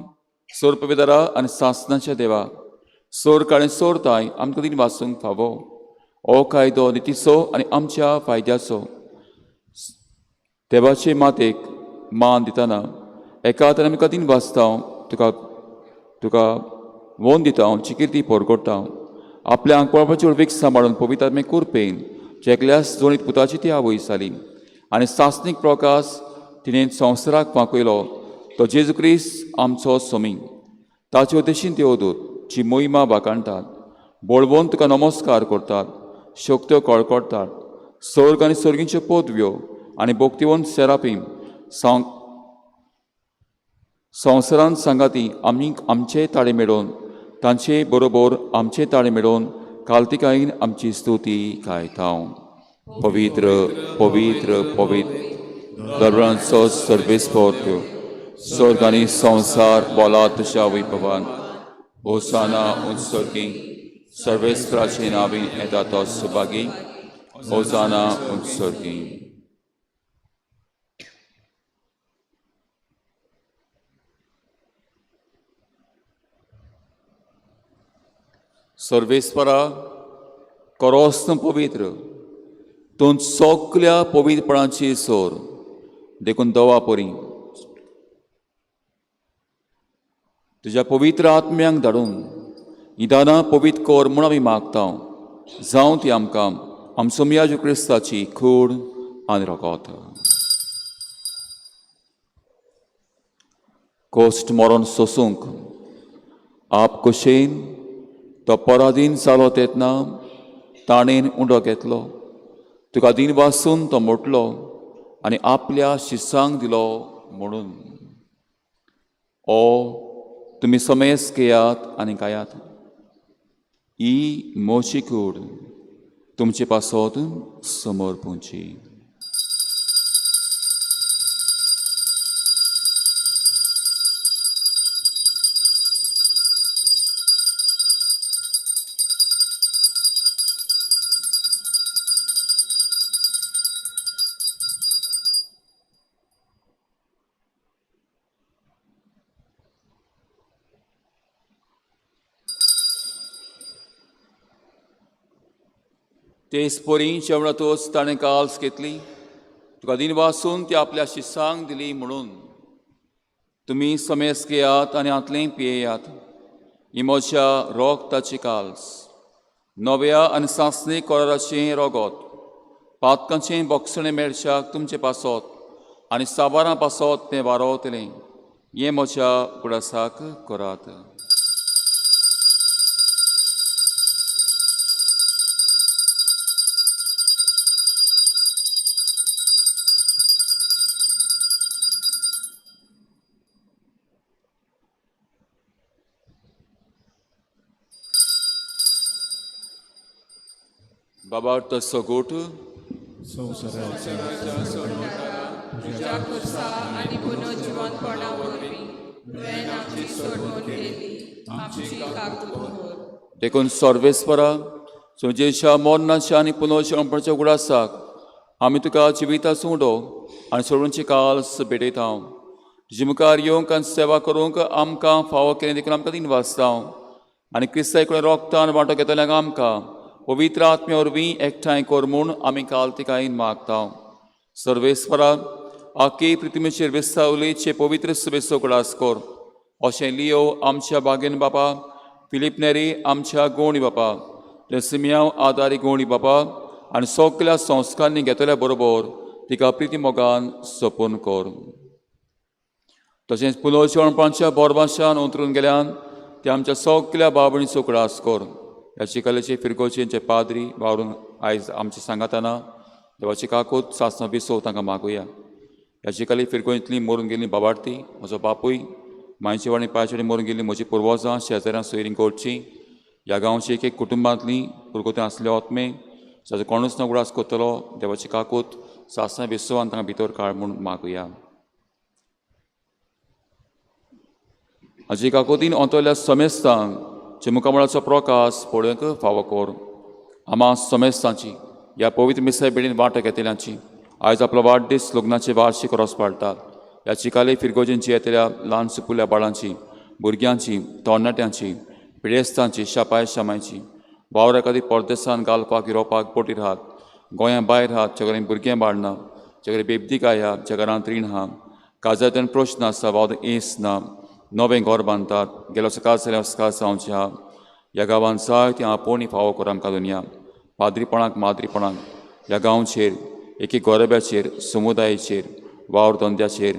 सोर पवित्रा आनी सासनाच्या देवा, सोर काळे सोरताय आमकां दिन वासूंक फावो. हो कायदो नितीचो आनी आमच्या फायद्याचो. देवाचे मातेक मान दितना एका तर आमी कदीन वाचता, तुका तुका वोन दिता, चिकिर्ती पोरकोडटा. आपल्या आंकवाळपाची उर्वीक सांबाळून पवित्र आत्मे कुरपेन जेकल्यास जोडीत पुताची ती आवय जाली आनी सासणीक प्रकाश तिणें संवसाराक वांकयलो तो जेजू क्रिस्त आमचो सोमी. ताचे उद्देशीन देवदूत जी मोहिमा वाखाणटात, बळवंत तुका नमस्कार करतात, शक्त्यो कळकळटात, स्वर्ग आनी स्वर्गींच्यो पदव्यो आनी भक्तिवंत सेरापीम संवसारांत सांगाती आमी आमचे ताळे मेळोवन तांचे बरोबर आमचे ताळे मेळोवन कालतिकायेन आमची स्तुती गायता. पवित्र, पवित्र, पवित्र दरबारांचो सर्वेस्पोर, स्वर्ग आनी संवसार बोला तुज्या वैभवान. होसाना उत्सर्गी. सर्वेस्पराचे नावी येता तो सुभागी. होसाना उत्सर्गी. सर्वेस्परा, करोस्त पवित्र तूं सगल्या पवित्रपणाची सोर, देखून दवा परी तुज्या पवित्र आत्म्यांक धाडून निदानां पवित्र कर म्हूण आमी मागता. जावं ती आमकां आमचो मियाजू क्रिस्ताची कूड आनी रगत. कोश्ट मरण सोसूंक आप कशेन तो पराधीन जालो तेन्ना ताणेन उंडो घेतलो, तुका दिन वासून तो मोटलो आनी आपल्या शिसांक दिलो म्हणून, ओ तुमी समेस घेयात आनी गायात. ही म्हजी कूड तुमचे पासत समर्पूंची. तेच परी जेवणातच ताणें काल्स घेतली, तुका दिन वासून ती आपल्या शिसांक दिली म्हणून, तुमी समेस घेयात आनी हातलें पियेयात. ही म्हज्या रोगताची काल्स, नव्या आनी सासणी कोराचें रोगत. पातकांचें बोगसणें मेळच्याक तुमचे पासत आनी साबारां पासत तें वारोवतलें. हें म्हज्या उगडासाक करात. बाबा तसो गोट तुज्या खुर्सा आनी पुनर्जिवंतपणा वरवीं तुवें आमची सोडवण केली, आमची काकूट कर. देखून सर्वेस्परा, तुजेच्या मरणाच्या आनी पुनर्जिवंतपणाच्या उगडासाक आमी तुका जिविताचो उडो आनी सोडूनची काल्स भेटयता. तुजे मुखार येवंक आनी सेवा करूंक आमकां फावो केलें देखून आमकां दिन वाचता आनी क्रिस्ता एकूण रोगतान वांटो घेतल्यांक आमकां पवित्र आत्म्या वरवीं एकठांय कर म्हूण आमी काल तिकायन मागता. सर्वेस्परा, आखे पृथ्वीचेर विस्तावलीचे पवित्र सभेचो उगडास कर. अशें लियो आमच्या बागेन बापा, फिलीप नेरी आमच्या गोवणी बापा, सिमियांव आदारी गोवणी बापा आनी सगल्या संस्कारांनी घेतल्या बरोबर तिका प्रिती मोगान सोपून कर. तशेंच पुनर्जिवणपणाच्या बोरभाशान अंतरून गेल्यान ते आमच्या सगल्या भाव भयणीचो उगडास कर. ह्या चिकालेचे फिरगोचेंचे पाद्री वावरून आयज आमच्या सांगाताना देवाची काकूत सासणां विसव तांकां मागुया. ह्या चिकाली फिरगोंतली मरून गेल्ली बाबार्थी म्हजो बापूय, मांयचे वाणी पांयचे वाणी मरून गेल्ली म्हजी पुर्वजां, शेजाऱ्यां, सोयरीं गोडची, ह्या गांवची एक एक कुटुंबांतली पुरगोती आसले आत्मे जाचो कोणूच ना उगडास करतलो देवाची काकूत सासणां विसवान तांकां भितर काड म्हूण मागुया. हाजी काकोतीन अंतरल्या समेस्तांक जे मुखामळाचो प्रकाश पळोवंक फावो कर. आमा समेस्तांची ह्या पवित्र मिसाय बेडीन वांटो घेतल्यांची आयज आपलो वाडदीस लग्नाचे वार्षिक रोस पाळटात. ह्या चिकाले फिरगोजेंची येतल्या ल्हान सुपुल्ल्या बाळांची, भुरग्यांची, तरणाट्यांची, पिडेस्तांची, शापाय शामायची वावरा खातीर परदेसान घालपाक युरोपाक बोटीर आहात, गोंया भायर आहात, जे कडेन भुरगें बाळ ना, जे कडेन बेबदीकाय आहा, ज्या घरांत रीण आहा, काजांतल्यान प्रश्न आसा, वावर एस ना, नवें घर बांदतात, गेलो सकाळ जाल्यार सकाळ जावचें आहा. ह्या गांवांत जायतीं आपोवणी फावो कर आमकां दुनिया पाद्रीपणाक माद्रीपणाक ह्या गांवचेर, एक एक गोरब्याचेर, समुदायाचेर, वावर धंद्याचेर,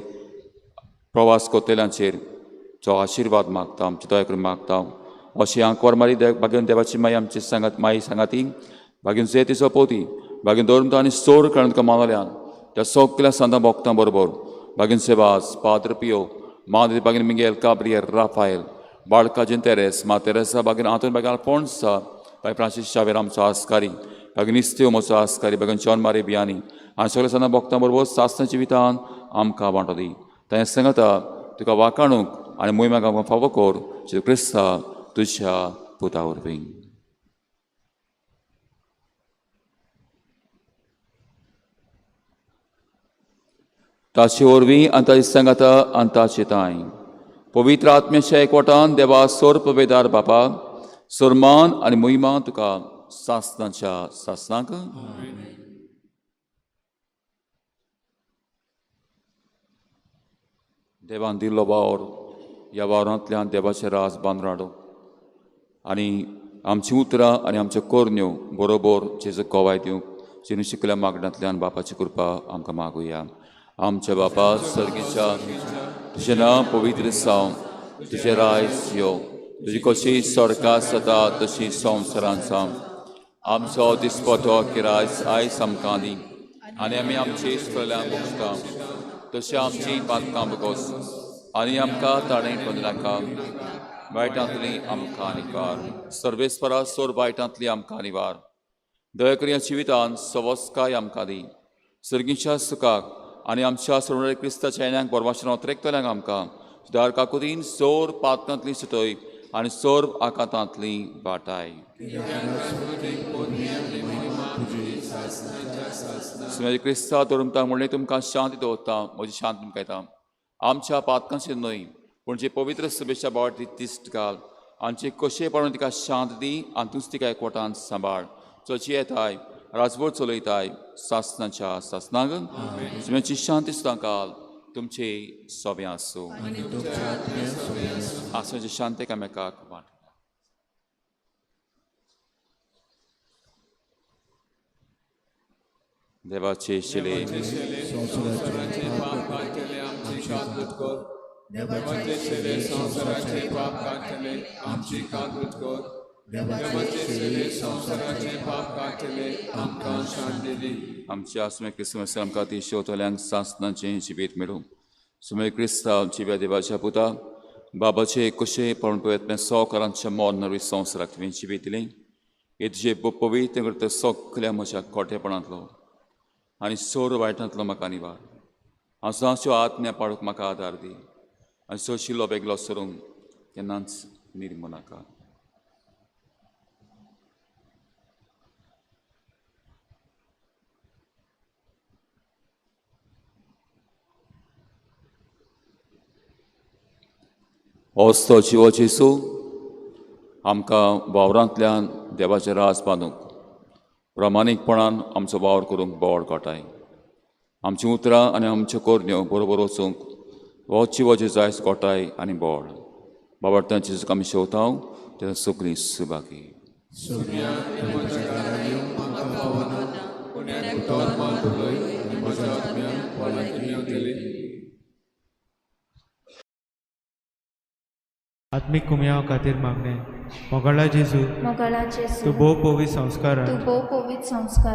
प्रवास करतल्यांचेर जो आशिर्वाद मागता, आमची दया करून मागता. अशी आंकवार मारी बागेवन देवाची माई आमची सांगात माई सांगाती बागेवन जेतिचो पोती बागेवन धर्म आनी सोर काडून तुका मानवल्यान त्या सगल्या सांतां भोगतां बरोबर बागेवन सेवास पाद्र पियो माद्री बागेन मिगेल काब्रियल राफायल बाळकाजीन तेरेस मा तेरेसा बागेन आंतोन बागेन अल्फोन्सा बाय फ्रांसीस शावेर आमचो आस्कारी बागेन इस्त्यो म्हजो आस्कारी बागेन जॉन मारी बियानी आनी सगल्या सांतां भोगतां बरोबर सासणा जिवितान आमकां वांटो दी. तें सांगता तुका वाकाणूक आनी मोहिमाक आमकां फावो कर जेजू क्रिस्ता तुज्या पुता वरवीं. ताचे वरवीं आनी ताचे सांगाता आनी ताचे तांय पवित्र आत्म्याच्या एकवटान देवा सोर पवेदार बापा सोरमान आनी मोहिमा तुका सासणाच्या सासणाक. देवान दिल्लो वावर ह्या वावरांतल्यान देवाचें राज बांदून हाडो आनी आमचीं उतरां आनी आमच्यो करण्यो बरोबर जेजू गवाय दिवंक जेणू शिकल्या मागण्यांतल्यान बापाची कृपा आमकां मागुया. आमच्या बापा सर्गीच्या तुजें नांव पवित्र जावं, तुजें रायज यो, तुजी कशी स्वर्गात जाता तशी संवसारांत जावं. आमचो दिसपटो किरायज आयज आमकां दी आनी आमी आमची इश्टल्यां भोगता तशी आमची पातकां भोगोस आनी आमकां ताणें पडूं नाका, वायटांतली आमकां निवार. सर्वेस्परा सोर वायटांतली आमकां निवार. दया करी ह्या जिवितान सवस्काय आमकां दी, सर्गीच्या सुखाक आनी आमच्या सोडणाऱ्या क्रिस्ताच्या येण्याक बरवाचें ओत्रेकतल्यांक आमकां सुदार काकुतीन सोर पातकांतली सुटय आनी सोर आकांतांतली वाटाय. सुमेर क्रिस्ता धर्मता म्हणलें तुमकां शांती दवरता, म्हजी शांत तुमकां येता. आमच्या पातकांचेर न्हय पूण जे पवित्र सभेच्या बावटी दिश्ट घाल आमचे कशें पळोवन तिका शांत दी आनी तूंच तिका एकवटान सांबाळ. चची येताय राजवट चलयताय सासणाच्या सासणाक. सुमेची शांती सुद्दां घाल तुमचे सोबें आसूं. आसण्याचे शांती एकामेकाक वांट. देवाचे शिले संवसाराचे पाप काडटले आमची काकूत कर. देवाचे शेले संवसाराचे पाप काडटले आमची काकूत कर. देवाचे शेले संवसाराचे पाप काडटले आमकां शांती दी. आमच्या सुमे क्रिस्मस आमकां ती शेवतल्यांक सासणाचें जिवीत मेळूं. सुमे क्रिस्तांव जिव्या देवाच्या पुता बाबाचे कशें पळोवन पळयतलें सवकारांच्या मरण नवी संवसाराक तुवें जिवीत दिलें. हे तुजें पवित्र करता सगल्या म्हज्या खोटेपणांतलो आनी सोर वायटांतलो म्हाका निवार. हांव सदांच्यो आत्म्या पाडूंक म्हाका आदार दी आनी सोशिल्लो बेगलो सरूंक केन्नाच निर्मू नाका. होच जिवो जेजू आमकां वावरांतल्यान देवाचें राज बांदूंक प्रामाणीकपणान आमचो वावर करूंक बोड घोटाय. आमचीं उतरां आनी आमच्यो करण्यो बरोबर वचूंक हो जिवाचे जायस गोठाय आनी बोळ बाबा तांची आमी शेवता तेन्ना सगळीं सुबागी. आत्मीक कुमयाव खातीर मागणें. मोगाळा जेजू, तूं भोव पवित्र संस्कारान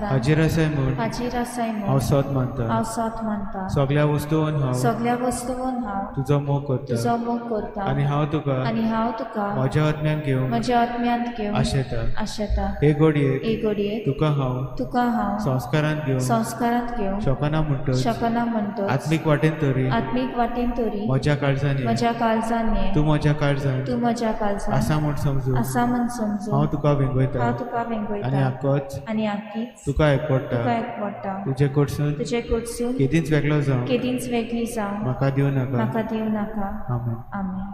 हाजीर आसाय म्हूण हांव सोद मानता. सगळ्या वस्तून हांव तुजो मोग करता आनी हांव तुका म्हज्या आत्म्यान घेवंक आशेता. हे घडयेक तुका हांव संस्कारांत घेवंक शकना म्हणटच आत्मीक वाटेन तरी म्हज्या काळजान तूं म्हज्या काळजान आसा म्हूण समजून हांव तुका वेंगयता आनी आकोच तुका एकवडटा. तुजे कडसून केदींच वेगळो जावं म्हाका दिवं नाका. आमेन.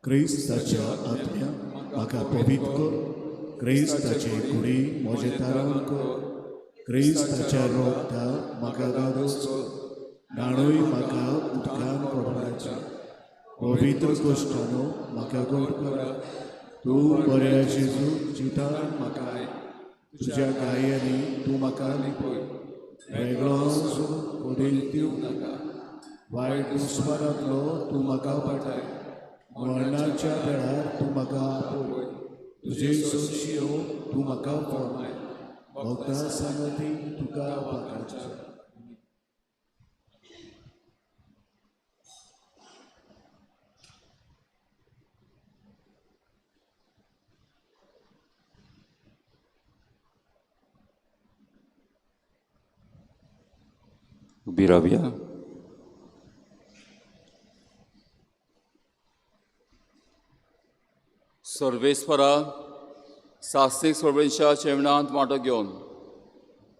क्रिस्ताच्या आत्म्या म्हाका पवित्र कर, क्रिस्ताचे कुडी म्हजे तारण कर, क्रिस्ताच्या रोगता म्हाका गादोस कर, न्हाणूय म्हाका उदकान पडपाचें, पवित्र कोश्टानो म्हाका गोड करा. तूं बऱ्या जेजू जितान म्हाका, तुज्या गायांनी तूं म्हाका लिपय, वेगळो वडील दिवं नाका, वायट दुस्मानांतलो तूं म्हाका पाठाय, मरणाच्या वेळार तूं म्हाका आपय, तुजे सोंशियो तूं म्हाका फॉर्माय, भक्ता सांगती तुका वाकाच्या. उबी रावया. सर्वेस्परा सास्त्रीक सर्वेंच्या जेवणांत वांटो घेवन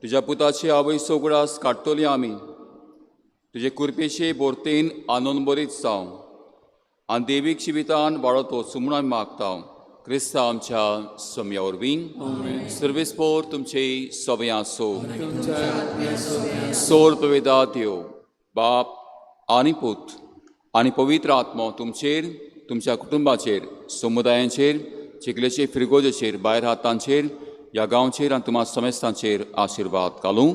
तुज्या पुताची आवय सगळास काडटली आमी. तुजे कृपेचे बोरतेन आनंदबरीत जावं आनी देवीक जिवितान वाडत वचूं म्हूण आमी मागता क्रिस्तांव आमच्या सोम्या वरवीं. सर्वेस्पोर तुमचे सवय आसूं. सोर पविदा देव बाप आनी पूत आनी पवित्र आत्मो तुमचेर, तुमच्या कुटुंबाचेर, समुदायांचेर, चिखलेचे फिरगोजेचेर, भायर हातांचेर, ह्या गांवचेर आनी तुमा समेस्तांचेर आशिर्वाद घालूं.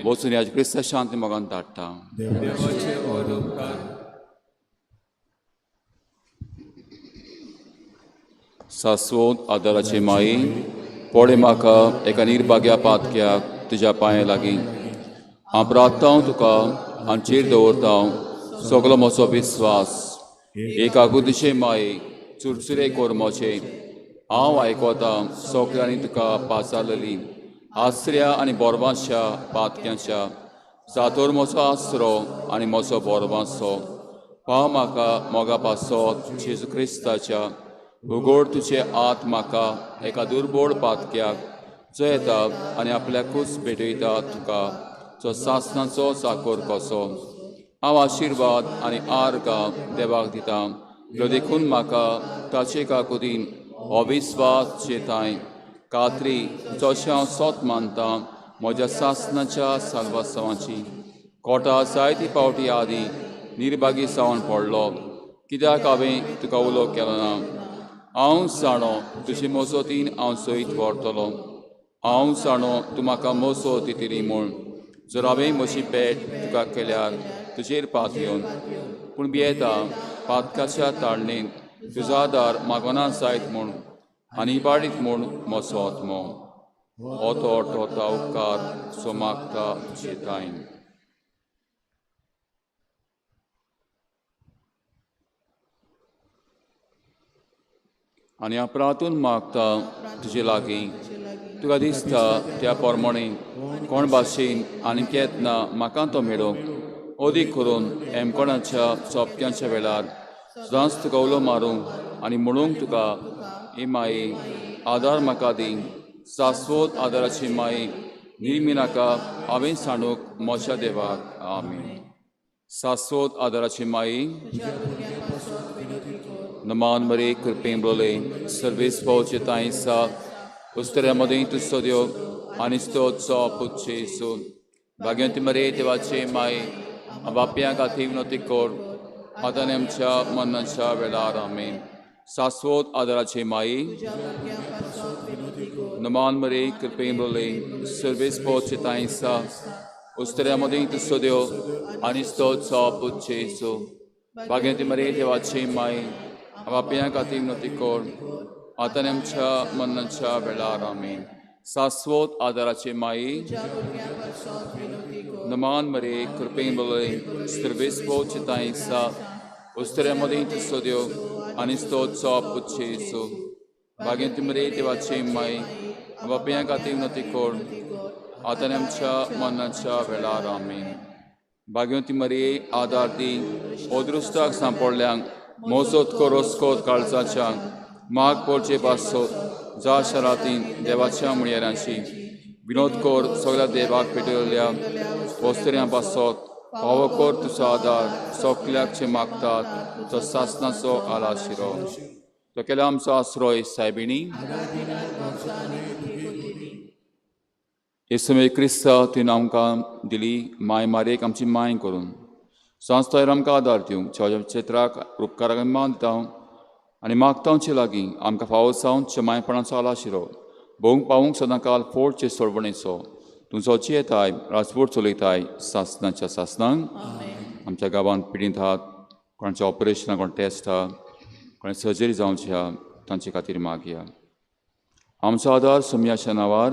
वचून ह्या क्रिस्ता शांती मोगान धाडटा. सासवत आदाराचे माई पळय म्हाका एका निर्भाग्या पातक्याक तुज्या पांया लागीं. हांव प्रार्थना तुका आमचेर दवरता सगलो म्हजो विस्वास एक आगुदीचे माये चुरचुरे कोर म्हजे. हांव आयकता सगल्यांनी तुका पाचारलेली आसऱ्या आनी बोरवांच्या पातक्यांच्या जातोर म्हजो आसरो आनी म्हजो बोरवांचो पाव म्हाका मोगा पासत जेजू क्रिस्ताच्या उगोड तुजे आत म्हाका एका दुर्बोळ पातक्याक जो येता आनी आपल्याकूच भेटयता तुका जो सासणाचो चाकोर कसो. हांव आशिर्वाद आनी आर्गां देवाक दिता जो देखून म्हाका ताचे काकुतीन हो विस्वास चेताय कात्री जशें हांव सोत मानता म्हज्या सासणाच्या साल्वासांवाची कोटा जायती पावटी आदी निर्भागी जावन पडलो कित्याक हांवें तुका उलो केलो ना. हांव जाणो तुजे मोजोतीन हांव सयत व्हरतलो. हांव जाणो तूं म्हाका मोजो दितली म्हूण जर हांवें म्हजी भेट तुका केल्यार तुजेर पात येवन पूण भियेता पातकाच्या ताळणेन तुजो आदार मागोना जायत म्हूण आनी इबाडीत म्हूण म्हजो आत्मो हो तो तो उपकार सो मागता तुजे ताईन. आनी अपरातून मागता तुजे लागीं तुका दिसता त्या प्रमाणे कोण भाशेन आनी केतना म्हाका तो मेळूंक अदीक करून एमकोणाच्या सोपक्यांच्या वेळार सदांच तुका उलो मारूंक आनी म्हणूंक तुका हे माये आदार म्हाका दी. शाश्वत आदाराची माये निर्मी नाका हांवें सांडूंक म्हज्या देवाक. आमेन. शाश्वत आदाराची माये नमान मरे कृपेन बोले सर्वेस पावचे तांय सा उस्तऱ्या मदीं तूं सद्यो आनी स्तोत्सो पुतचे सून भाग्यवंती मरे देवाचे माये बाप्यां खातीर विनवती कर आतां आमच्या मरणाच्या वेळार. आमेन. शाश्वत आदाराचे माये नमान मरे कृपेन बोले सर्वेस पावचे तांय सा उस्तऱ्या मदीं तूं सद्यो आनी स्तोत्सो पुतचे सून भाग्यवंती मरे देवाचे माये बाप्यां खातीर विनवती कर आतां आमच्या मरणाच्या वेळार. आमेन. शाश्वत आदाराचे माये नमान मरे कृपेन बोले सर्वेस पावचे तांय सा उस्तऱ्या मदीं तूं सद्यो आनी स्तोत्सो पुतचे सून भाग्यवंती मरे देवाचे माये बाप्यां खातीर विनवती कर आतां आमच्या मरणाच्या वेळार. आमेन. भाग्यवंती मरे आदार दी अदृश्टाक सांपडल्यांक मोजोत कोरोस्कोत काळजाच्या माग पडचे पासत जा शरातीन देवाच्या मुळयारांची विनोद कर सगळ्या देवाक पेटयल्ल्या वस्तुऱ्यां पासत फावो कर तुजो आदार सगल्याक मागतात तो सासणाचो आलाशिरो तो केला आमचो आसरोय सायबिणी. येसू क्रिस्ता तुवें आमकां दिली माय मारेक आमची माय करून संस्थायर आमकां आदार दिवंक चित्राक उपकाराक आमी मान दिता आनी मागतांचे लागीं आमकां फावो जावन चमायपणाचो आलाशिरो भोवंक पावूंक सदां काल फोडचे सोडवणेचो तुमचो जियेताय राजवट चलयताय सासणाच्या सासणांक. आमच्या गांवांत पिडींत आहात कोणाचें ऑपरेशन कोण टेस्ट आहा कोणा सर्जरी जावची आहा तांचे खातीर मागया. आमचो आदार सोमयाच्या नांवार.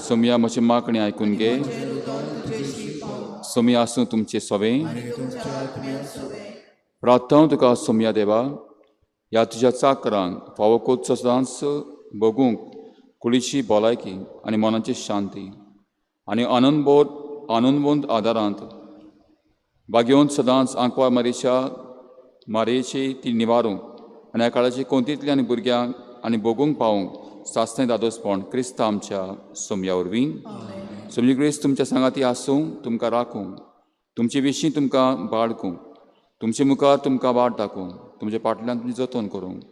सोमया म्हजी मागणी आयकून घे. सोमया आसूं तुमचे सोवे. प्रार्थना तुका सोमया देवा ह्या तुज्या चाकरांक फावो कोचो सदांच भोगूंक कुडीची भलायकी आनी मनाची शांती आनी आनंदबोध आनंदवंत आदारांत बागेवन सदांच आंकवार मारेच्या मारयेची ती निवारूंक आनी ह्या काळाची कोंतींतली आनी भुरग्यांक आनी भोगूंक पावूंक सासणें दादोसपण क्रिस्तांव आमच्या सोमया वरवीं. समजी क्रिस्त तुमच्या सांगाती आसूं, तुमकां राखूं, तुमचे विशीं तुमकां बाळगूं, तुमचे मुखार तुमकां वाट दाखोवं, तुमच्या फाटल्यान तुमचें जतन करूंक,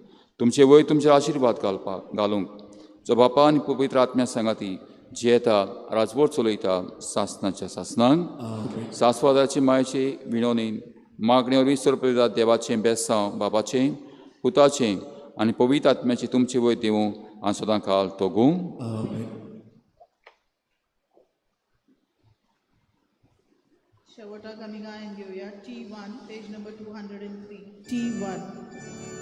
तुमचे वयर तुमचे आशिर्वाद घालपाक घालूंक, जो बापा आनी पवित्र आत्म्या सांगाती जियेता, राजवट चलयता सासनाच्या सासनांक. सासवादाचे मायचे विणवणीन मागणे वरवीं सर्व देवाचें बेसांव बापाचें, पुताचें आनी पवित्र आत्म्याचें तुमचे वयर देवूं आनी सदां काल तोगूं. शेवटाक आमी गायन घेवया. T 1, page number 203, T 1.